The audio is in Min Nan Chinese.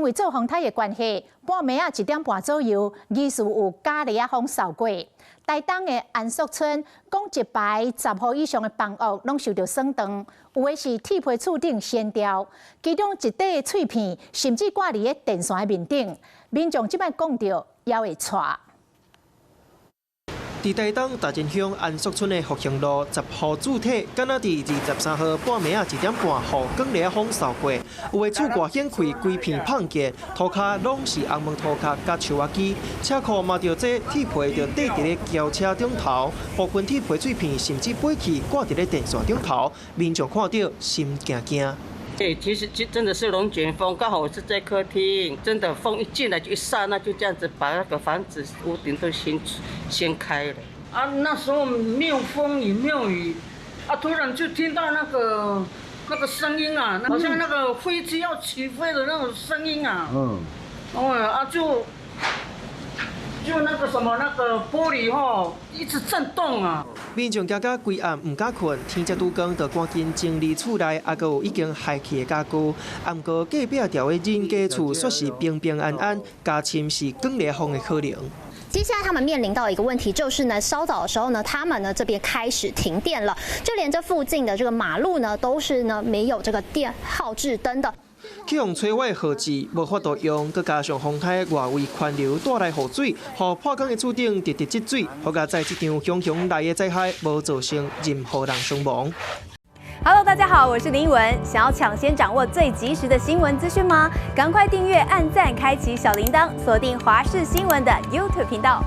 為做風颱的關係，半暝仔1點半左右，疑似有咖喱仔風掃過。台東的安朔村，講一排10戶以上的房屋攏受著損斷，有的是鐵皮厝頂掀掉，其中一塊碎片甚至掛佇咧電線的面頂，民眾這擺講著猶會掣。佇台東大仁鄉安朔村的復興路10號主體，敢若佇23號半暝仔1點半，予捲螺仔風掃過，有的厝外掀開規片碰見，塗跤攏是紅毛塗跤佮樹仔枝，車庫嘛著這鐵皮就綴佇咧轎車頂頭，部分鐵皮碎片甚至飛去掛佇咧電線頂頭，民眾看著心驚驚。對，其實真的是龍捲風，剛好我是在客廳，真的風一進來就一剎那就這樣子把那個房子屋頂都掀掀開了。啊，那時候沒有風也沒有雨，啊，突然就聽到那個聲音啊，好像那個飛機要起飛的那種聲音啊。哦啊就那個什麼那個玻璃吼一直震動啊。民眾驚甲規暗毋敢睏，天才拄光就趕緊整理厝內，抑閣有已經害去的家具。啊，毋過隔壁條的人家厝煞是平平安安，加深是捲螺仔風的可能。接下來他們面臨到一個問題，就是呢，稍早的時候呢，他們呢這邊開始停電了，就連這附近的這個馬路呢，都是呢沒有這個電號誌燈的。去予摧毀號誌無法度用，閣加上風颱外圍環流帶來雨水，予破空的厝頂直直積水，好佳哉這場熊熊來的災害無造成任何人傷亡。 Hello，大家好，我是林文。想要搶先掌握最及時的新聞資訊嗎？趕快訂閱、按讚、開啟小鈴鐺，鎖定華視新聞的 YouTube 頻道。